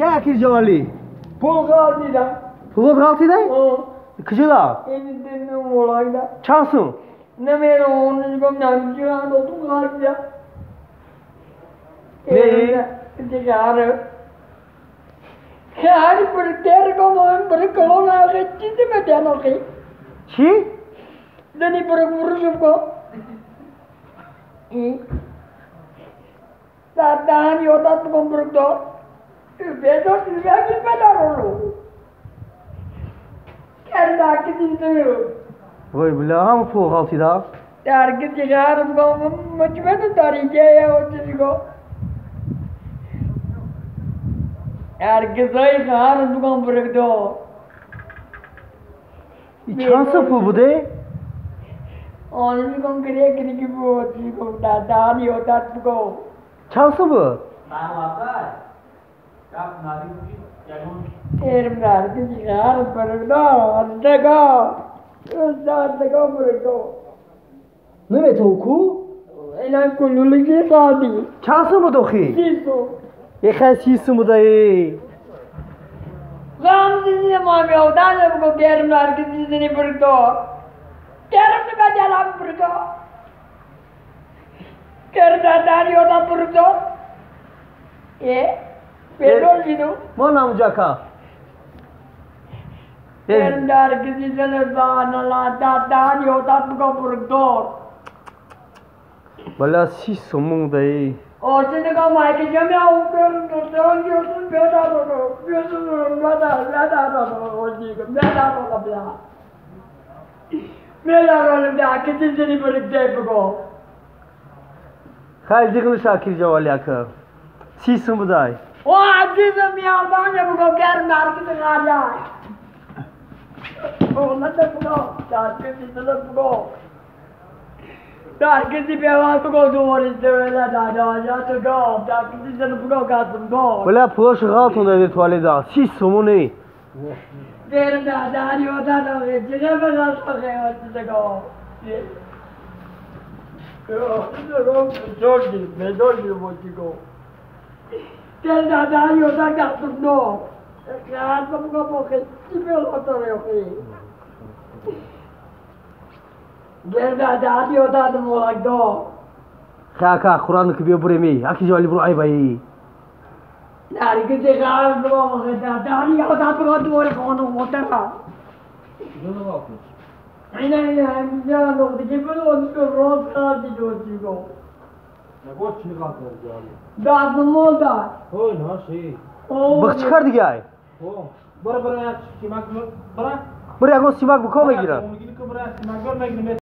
Чӣ акир ҷавали? Пул ғалтида. Пулот ғалтида? Куҷода? Чанд сум? Чӣ? Вой, бля, ҳама пул ғалтида? Чанд сум пул буде? Чанд сум буд? Наметавон ку? Чанд сум буд охи? Эхай 30 сум буда э. Мо намуҷака. Бала 30 сум монда э. Хай зиғни шакир ҷавали ака. 30 сум будай. Бля, пулош ғалтонда дар туалета. 30 сумоне. Хай ака, хӯран ки биё буреми. Аки ҷавали буру ай баи. Бих чӣ кар дигай? Бир ягон симак букон мегирад.